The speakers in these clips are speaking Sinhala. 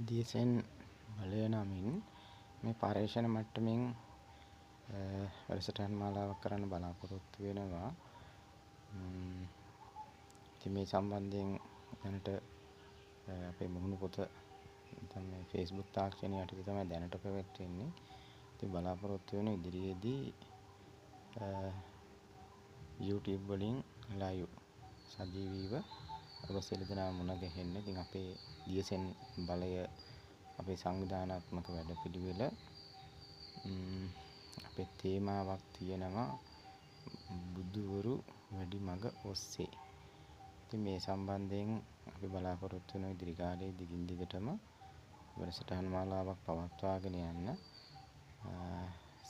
දියසෙන් බලය නමින් මේ පර්යේෂණ මට්ටමින් වැඩසටහන් මාලාවක් කරන්න බලාපොරොත්තු වෙනවා. ඉතින් මේ සම්බන්ධයෙන් දැනට අපේ මුහුණු පොත නැත්නම් මේ Facebook තාක්ෂණය යටතේ තමයි දැනට පැවැත්වෙන්නේ. ඉතින් බලාපොරොත්තු වෙන ඉදිරියේදී YouTube වලින් ලයිව් සජීවීව ඔබ සියලු දෙනා මුණ ගැහෙන්න. ඉතින් අපේ දියසෙන් බලය අපේ සංවිධානාත්මක වැඩපිළිවෙල අපේ තේමාවක් තියෙනවා බුදුවරු වැඩි මඟ ඔස්සේ. ඉතින් මේ සම්බන්ධයෙන් අපි බලාපොරොත්තු වෙන ඉදිරි කාලයේ දිගින් දිගටම වැඩසටහන් මාලාවක් පවත්වාගෙන යන්න.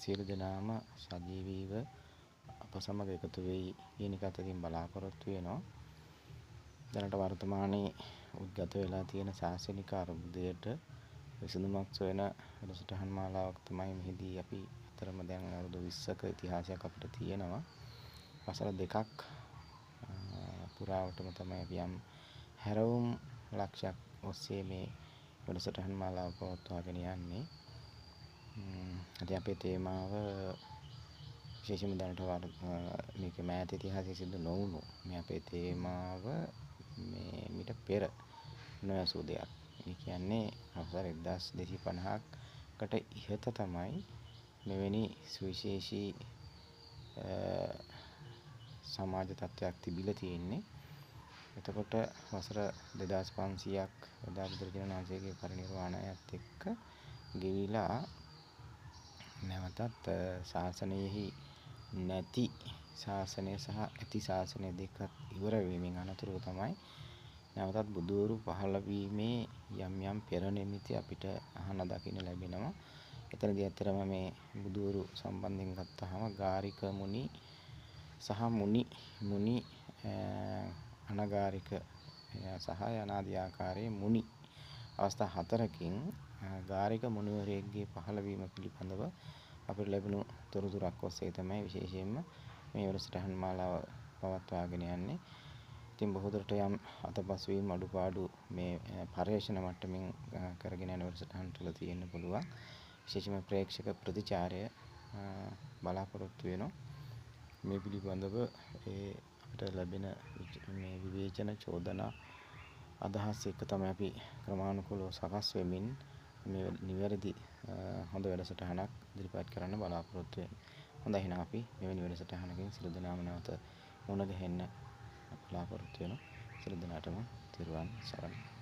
සියලු දෙනාම සජීවීව අප සමග එකතු වෙයි කියන එකත් ඉතින් බලාපොරොත්තු වෙනවා. දැනට වර්තමානයේ උද්ගත වෙලා තියෙන ශාසනික අර්බුදයට විසඳුමක් සොයන වැඩසටහන් මාලාවක් තමයි මෙහිදී අපි අතරම දැන් අවුරුදු 20ක ඉතිහාසයක් අපිට තියෙනවා. වසර දෙකක් පුරාවටම තමයි අපි යම් හැරවුම් ලක්ෂයක් ඔස්සේ මේ වැඩසටහන් මාලාව පවත්වාගෙන යන්නේ. ඉතින් අපේ තේමාව විශේෂයෙන්ම දැනට මේක මෑත ඉතිහාසයේ සිදු නොවුණු මේ අපේ තේමාව මේ මීට පෙර නොඇසූ දෙයක්. ඒ කියන්නේ වසර 1250කට ඉහත තමයි මෙවැනි සුවිශේෂී සමාජ තත්ත්වයක් තිබිලා තියෙන්නේ. එතකොට වසර 2500ක් එදා බුදුරජාණන් වහන්සේගේ පරිනිර්වාණයත් එක්ක ගෙවිලා නැවතත් ශාසනයෙහි නැති ශාසනය සහ ඇති ශාසනය දෙකත් ඉවර වීමෙන් අනතුරුව තමයි නැවතත් බුදුවරු පහළ වීමේ යම් යම් පෙර නිමිති අපිට අහන දකින්න ලැබෙනවා. එතනදී ඇත්තටම මේ බුදුවරු සම්බන්ධයෙන් ගත්තාම ගාරික මුනි සහ මුනි මුනි අනගාരിക සහ යනාදී ආකාරයේ මුනි අවස්ථා හතරකින් ගාරික මුනිවරයෙක්ගේ පහළවීම පිළිබඳව අපිට ලැබුණු තොරතුරක් ඔස්සේ තමයි විශේෂයෙන්ම මේ වැඩසටහන් මාලාව පවත්වාගෙන යන්නේ. ඉතින් බොහෝ දුරට යම් අතපසු වීම අඩුපාඩු මේ පර්යේෂණ මට්ටමින් කරගෙන යන වැඩසටහන් තුළ තියෙන්න පුළුවන්. විශේෂයෙන්ම ප්‍රේක්ෂක ප්‍රතිචාරය බලාපොරොත්තු වෙනවා. මේ පිළිබඳව ඒ අපිට ලැබෙන මේ විවේචන චෝදනා අදහස් එක්ක තමයි අපි ක්‍රමානුකූලව සකස් වෙමින් මේ නිවැරදි හොඳ වැඩසටහනක් ඉදිරිපත් කරන්න බලාපොරොත්තු වෙන්නේ. හොඳයි, එහෙනම් අපි මෙවැනි වැඩසටහනකින් සියලු දෙනාම නැවත මුණ ගැහෙන්න බලාපොරොත්තු වෙනවා. සියලු දෙනාටම තෙරුවන් සරණයි.